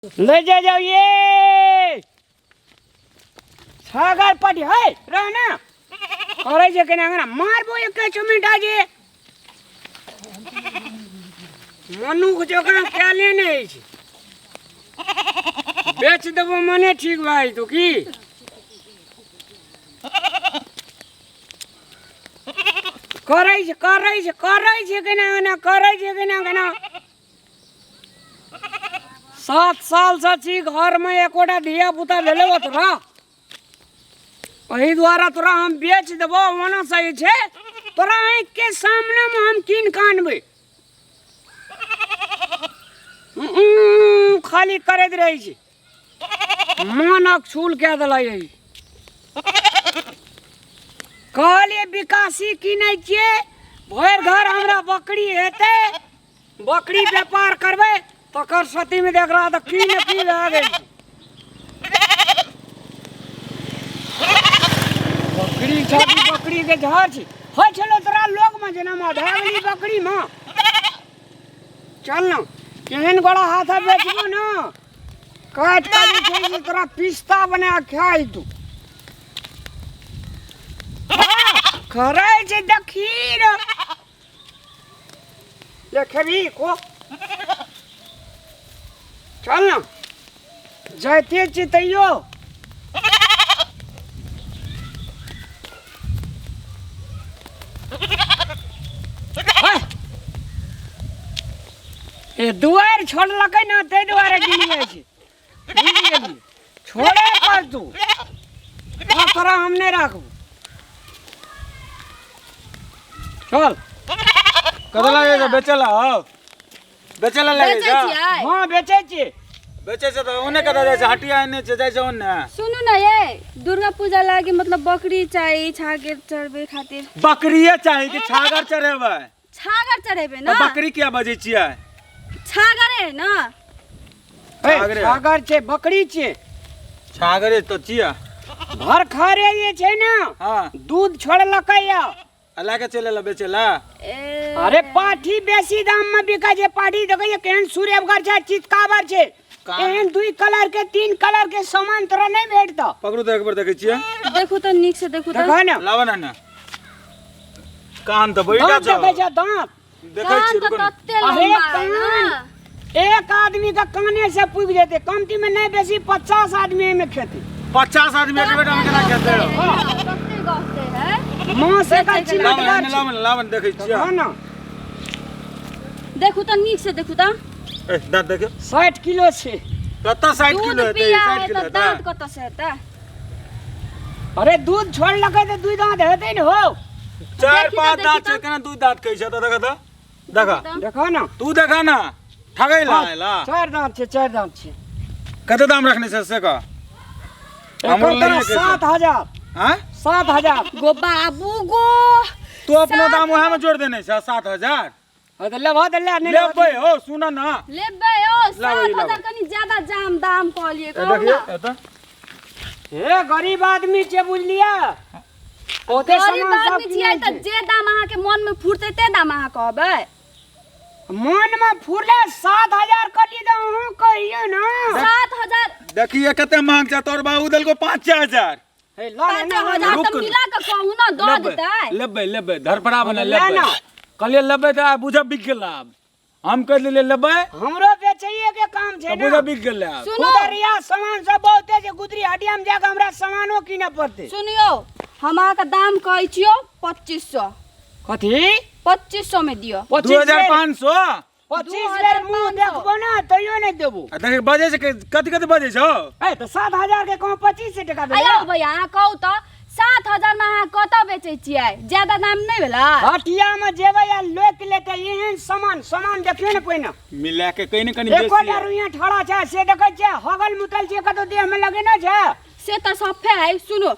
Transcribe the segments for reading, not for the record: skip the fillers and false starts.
ले जा जाओ ये छागर पाटी है रह ना करे छै केना केना मारबो एक चुमिटा जे मनुख जकाँ कएले नहि अछि बेच देबो मने ठीक भए जेतौ की करै छै करै छै करै छै केना केना करै छै केना केना 7 सालसँ छी घरमे एकोटा धिया पुता भेलै हो तोरा। एहि दुआरे तोरा हम बेच देबो। ओना सही छै, तोरा आँखिके सामनेमे हम कीन कऽ आनबै। खाली करैत रहै छै, मन अकछूल कए देलक। यही कहलियै विकासी कीनै छियै, भरि घर हमरा बकरी हेतै, बकरी व्यापार करबै। तकर सतीमे देख रहा तऽ की ने की भए गेल छै। बकरी छै कि बकरीके झाड़ छै होइ छलो तोरा लोकमे जेना भए गेली बकरीमे। चल न, केहन गोड़ा हाथ बेचबो न, काटि कऽ जे छै से तोरा पिस्ता बना कऽ खाइ तू। करै छै देखी रे, ले खेबही को। चल न, जाइते छी तैयो। ए दुआरि छोड़लकै ने, ताहि दुआरे गिर जाइ छै, बुझि गेली? छोड़े पर तू। हाँ, तोरा हम नहि राखबो, चल। कतऽ लागै छै बेचै ला? हौ, बेचै ला लागै बेचै छै? छियै। हाँ, बेचै छियै। बेचै छै तऽ ओने कतऽ जाइ छै? हटिया एने छै, जाइ छै ओने। सुनू ने ये, दुर्गा पूजा लागी मतलब बकरी चाही छागर चढ़बै खातिर। बकरिए चाही कि छागर चढ़ेबै? छागर चढ़ेबै तऽ ने। बकरी किया बजै छियै? छागरे है ने। ए, छागरे। छागर छै, बकरी छै। छागरे तऽ छियै। भर खारे जे छै ने। हाँ। दूध छोड़लकै या आ लए कऽ चलि एला बेचै ला। ए अरे, पाठी बेसी दाम में बिकै छै। पाठी देखै छै केहन सूर्यगर छै, चितकाबर छै। एहन 2 कलर के, 3 कलर के सामान तोरा नहि भेटतौ। पकड़ू तऽ एक बेर देखै छियै। देखू तऽ, नीक से देखू तऽ। देखै ने। लाबऽ ने ने। कान तऽ बड़ीटा दाँत छौ। देखै छै दाँत? देखै कान छियै, तऽ रुकू ने। तते अरे लम्बा है कान ना। एक आदमी के काने से पुगि जेतै। कमती में नहि बेसी 50 आदमी एहिमे खेतै। 50 आदमी एक बेटा मे केना खेतै? तते गहते है। माँ से का लाबऽ चिमटगर ने, छै। लाबऽ ने, लाबऽ ने, देखै छियै। देखो ने। देखू तऽ, नीक से देखू तऽ। ए, दाँत देखियौ। 60 किलो छै। कतऽ 60 दूध किलो हेतै? पिया 60 है किलो तऽ हेतै? दाँत कतऽ से हेतै? अरे, दूध छोड़लकै तऽ 2 दाँत हेतै ने हौ। चारि देखी तऽ, पाँच देखी दाँत छै। तऽ। केना 2 दाँत कहै छै? तऽ देखऽ, तऽ देखऽ। देखो ने। तू देखा ना, ठगै ला आएला। 4 दाँत छै, 4 दाँत छै। कते दाम रखने छै से कह। हमरो एकर तोरा लैए के छै। 7000। आँय? 7000। गो बाबू गो! तू अपनो दाम उएह में जोड़ देने छै, 7000। हाँ तऽ लेबह तऽ ले, नहि लेबह लेबै हो, सुन ना। लेबै ओ। लाबै, 7000 लाबै। कनि ज्यादा जाम दाम कहलियै। ए, कहू देखियौ ने। एतऽ। हे, गरीब आदमी छै, बुझलियै? ओते गरीब सामान सब आदमी छियै किनै तऽ छै। जे दाम अहाँके मन मे फुरतै ते दाम अहाँ कहबै। मन मे फुरले 7000 कहलियै तऽ अहाँ कहियौ ने। 7000। देखिए कते महग छै, तोर बाबू देलको 5000। हे, ल ने, पाँच ने, ने। हजार रुक तऽ ने। मिला कऽ कहू ने, दऽ लेबै। देतै। लेबै लेबै, धरफड़ा बना ले लेबै। ना। कहलियै लेबै तऽ आब बुझब बिक गेल। आब हम कहि देलियै लेबै। हमरो बेचैये के काम छै तऽ ने। बुझब बिक गेल आब। सुनू। खुदरिया सामान सब बहुते छै, गुदरी हटिया में जाके हमरा सामानो कीनऽ पड़तै। सुनियौ, हम अहाँके दाम कहै छियौ 2500। कथी? 2500 मे दिअ। दू 25 हजार बेर पाँच सौ। 25 बेर मुँह देखबो ने तैयो नहि देबो। आ देख, बजै छै कथी कथी बजै छौ? ए तऽ 7000 के कहूँ 2500 टका भेलै। आयौ भैया, अहाँ कहू तऽ, 7000 मे अहाँ कतऽ बेचै छियै? ज्यादा दाम नहि भेलै? हटिया में जेबै आ लोकि लेतै एहन सामान। सामान देखियौ ने पहिने। मिला के कहीं ने कहीं एकोटा बेसी है। रुइया ठड़ा छै से देखै छियै? हगल मुतल छै, कतौ देह में लगेने छै? से तऽ सफे है। सुनू,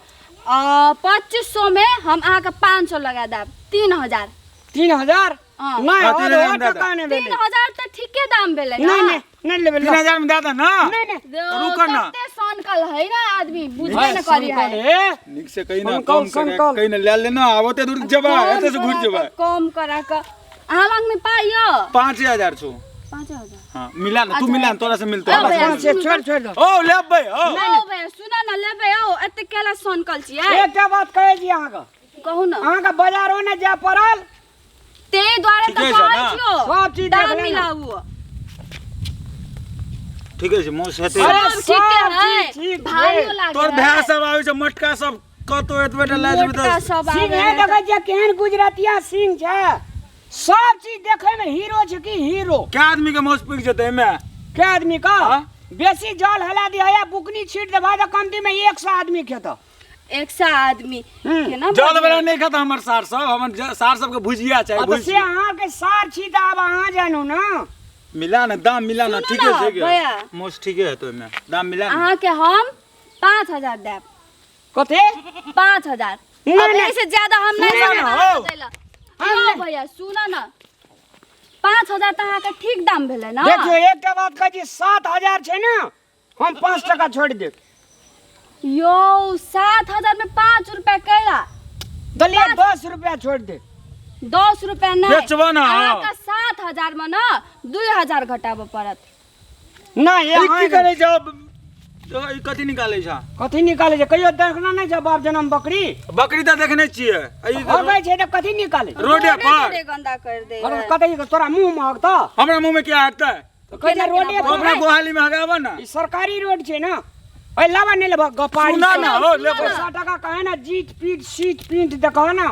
2500 मे हम अहाँके 500 लगा देब, 3000। 3000? हाँ। नहि। हाँ, 3000 आधो में दए दे। टका नहि तीन भेलै। हजार तऽ ठीके दाम भेलै नहि। ने। नहि, नहि लेबै। 3000 में दए दे ना। नहि नहि। रुक ना। कते सनकल है ना आदमी, बुझबे ने करी है। हे। नीक से कहीं ना संकल, कम करे। संकल। कहीं ना ले लेना, आब ओते दूर जेबै, कम एते से घुरि करा जेबै। कऽ, कम करा कऽ अहाँ लग मे पाइ यऽ? 5000 छौ। 5000। हाँ, मिला ना, तू मिला ना, तोरा से मिलते। ओ भैया, पाँच छै, छोड़ छोड़ दो। ओ लेबै ओ। ओ भैया, सुन न, लेबै औ, एते केला सनकल छियै? एकटा बात कहै छी अहाँके। कहू न। अहाँके बाजारो नहि जाय पड़ल। ताहि दुआरे तऽ ठीके छै कहै ना? छियौ, सब चीज दाम देख लेना। मिलाउ। ठीके छै, मौस हेतै। अरे सब सब ठीके है, चीज ठीक भाइयो छै। लागे तोर है। भाय सब आबै छै, मटका सब कतौ एतबे टा लए जेबै। मोटका तऽ सब सिंह आबै है, है। देखै छियै केहन गुजरातिया सिंह छै, सब चीज देखै मे हीरो छै की हीरो। कै आदमी के मौस पुगि जेतै एहिमे? के आदमी का? हाँ? बेसी जल हला दिया या बुकनी छीट देबा तऽ कमती में 100 आदमी खेत। 100 आदमी केना? जल वाला नहि खाता हमर सार सब, हमर सार सबके भुजिया चाही। अब से भुजिया अहाँके सार छी तऽ आब अहाँ जानू ना। मिला ने, दाम मिला ने। सुनू ठीके ना, छै गे। भैया। मौस ठीके हेतौ, ओहिमे दाम मिला ने। अहाँके हम 5000 देब। कते? 5000। नहि, अब नहि। एहिसे ज्यादा हम नहीं सुनू देब ना, अहाँके हौ। दैला। यौ भैया, सुन न, 5000 तऽ अहाँके ठीक दाम भेलै ने। देखियौ, एकटा बात कहै छी, 7000 छै ने, हम 5 टका छोड़ि देब। यौ, 7000 में 5 रुपया कैला? दलिया 10 रुपया छोड़ि देब। 10 रुपया नहि। बेचबो ना। अहाँके 7000 में न 2000 घटाबऽ पड़त। नहि। ई की अहाँके करै छौ? ई कथी निकालै छौ? कथी निकालै छै? कहियो देखना नहि छै बाप जनम बकरी? बकरी तऽ देखने छियै। ई हगै छै तऽ कथी निकालै? रोडे पर। रोडे गंदा कर दे। अरे कथी तोरा मुँह मे हगतौ? हमरा मुँह में क्या हगतै? तऽ कहै छै रोडे तो पर। अपना गोहाली में हगाबऽ ना। ई सरकारी रोड छै ने। ओइ लाबा नहि लेबऽ गपारी। सुना ना, हो, लेबै। 100 टका कहे ना, जीत पीट सीट पीट देखह ना।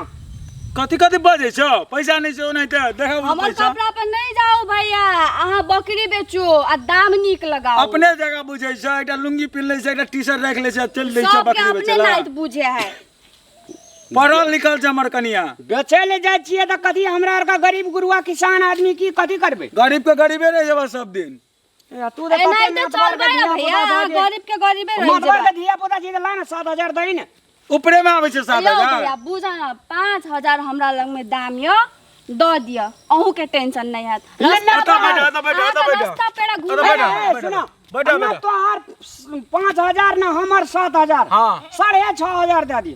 कथी कथी बजै छौ? पैसा नहि छै ओनाहिते देखब। हमर पैसा कपड़ा पर नहीं जाओ भैया, अहाँ बकरी बेचू आ दाम नीक लगाओ। अपने जगह बुझै छै, एकटा लुंगी पिन्ह लै छै, एकटा टी शर्ट राखि लै छै, चलि दै छै सबके बकरी अपने बेचै लए। नाइत बुझे है। पढ़ल लिखल छै हमर कनिया। बेचै लए जाइ छियै तऽ कथी हमरा आरके गरीब गुरुआ किसान आदमी की कथी करबै? गरीब के गरीबे रहि जेबऽ सब दिन। ए, तू तऽ कते एनाहिते मातबर के चलबै ने धिया भैया, पुता अहाँ छै। गरीब के गरीबे रहि मातबर जेबै। के धिया पुता छै तऽ ला ने, 7000 दही ने। ऊपरे में आबै छै सात यौ हजार। भैया, बुझ न, 5000 हमरा लग में दाम यऽ, दऽ दिअ, अहूँके टेंशन नहि हैत। ले, ले, रस्ता एतऽ पेड़ा- बैठ, एतऽ बैठ, एतऽ अहाँके बैठ। रस्ता पेड़ा एतऽ घुमै बैठ। ए, ए, सुनो, बैठो, ना बैठो। तोहार 5000 ना हमर 7000। हाँ। 6500 दे दी।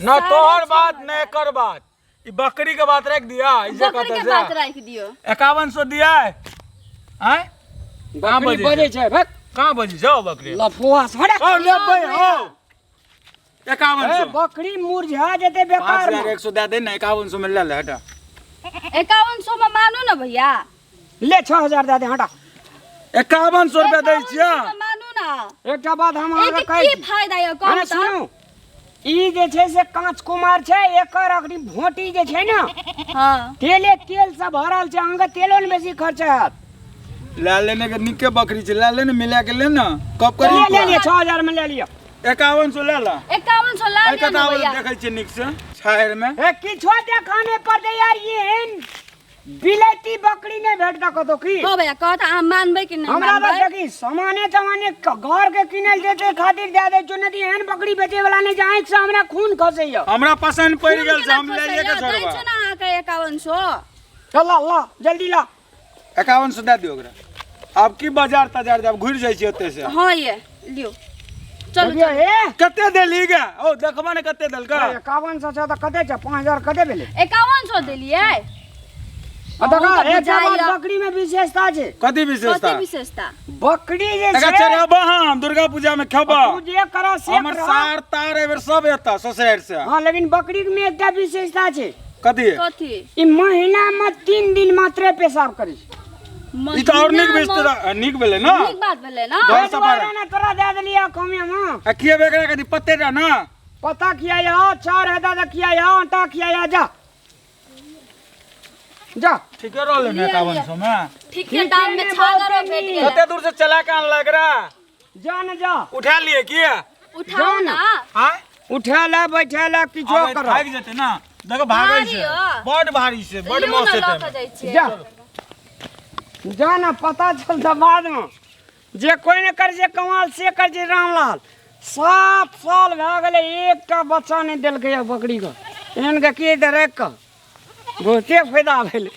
ना तोहर बात न एकर बात, ई बकरी के बात रख दिया, ई जे बकरी कहते के से। बात राखि दियौ। 5100 दिया आय? कहाँ बकरी बजै बजै छै? छै, भक। कहाँ बजै छौ बकरी? लफुआ सड़े। ओ लेबै हो 51 ए, सौ। बकरी मुरझा जेतै पाँच बेकार हजार में। 100 दे दे ने, 5100 में ले ले, हटा। 5100 में मानू ने भैया। ले, 6000 दे दे, हटा। 5100 रुपया दै छियै। 5100 में मानू ने। एकटा बात हम अहाँके एहिके कहै की छी। फायदा यऽ, कहू अरे तऽ? सुनू, ई जे छै से काँच कुमार छै, एकर अखनी भोटी जे छै ने, हाँ, तेले तेल से भरल छै, अहाँके तेलो ने बेसी खर्चा हैत। ले लेने के निके बकरी छै, ले ले ने, मिला के ले ने, कब ले करी। ले लिअ, 6000 में ले लिअ। 5100 ले ला। 5100 ला एहि लिअ ने कता भैया। देखै छियै नीक से छाहरि में। ए, किछो देखाने पड़तै यार, एहन बिलैती बकरी नहि भेटत कतौ की। हो भैया, कहत अहाँ मानबै कि नहि हमरा मानबै? तऽ देखी सामाने तमाने घर के किनल जेतै खातिर दए दै छौ, नहि तऽ एहन बकरी बेचै वाला नहि छै, आँखि से हमरा खून खसैया। हमरा पसन्द पड़ि गेल छै, हम खून लैए केना के खसैया? दै छोड़बा। छै ने अहाँके 5100। चल ला, ला जल्दी ला। 5100 दए दियौ ओकरा। आब की बाजार ताजार जाब, घुरि जाइ छी ओतय से। हाँ, ये लियौ, चलू। देखियौ, हे। कते देली गे? ओ देखबा ने कते देलका। 5100 छै तऽ कते छै? 5000 कते भेलै? 5100 देलियै। आ देखा, अहूँके एकटा बात, बुझाइया। बकरी में विशेषता छै। कथी विशेषता? कथी विशेषता? बकरी जे एकरा छै, चढ़ेबा हम दुर्गा पूजा में खेबा। तू जे कर से हमर कर। सार तार एहि सब एता ससुरारि से। हाँ, लेकिन बकरी में एकटा विशेषता छै। कथी? कथी? ई महीना में 3 दिन मात्रे पेशाब करै छै। ई तऽ आओर नीक विशेषता, नीक भेलै ने। नीक बात भेलै ने। घर ताहि से दुआरे बाहर। ने तोरा दए देलियै कमे में। आ खिएबे एकरा कथी? पत्ते टा ना? पता खियाया, चाउर हेता तऽ खियाया, आटा खियाया, जा जा। ठीके रहलै ने 5100 में? ठीके दाम में छागरो भेट गेलै। कते दूर से चला के आनलक एकरा? जा ने जा। उठा लिए की? उठाओ ना। आँय? उठा ला, बैठा ला, किछो आबे कर। थाकि जेतै ना, देखो भागै भारी छै। हो। बड भारी छै, बड लियौ मौस ने, लऽ हेतै। कऽ जाइ छियै। जा जा ना, पता चलता बाद में जे कोई ने कर छै कमाल से कर छै रामलाल। 7 साल भए गेलै, एकटा बच्चा नहि देलकै बकरीके। एहन के की हेतै, राखि कऽ बहुते फायदा भेलै।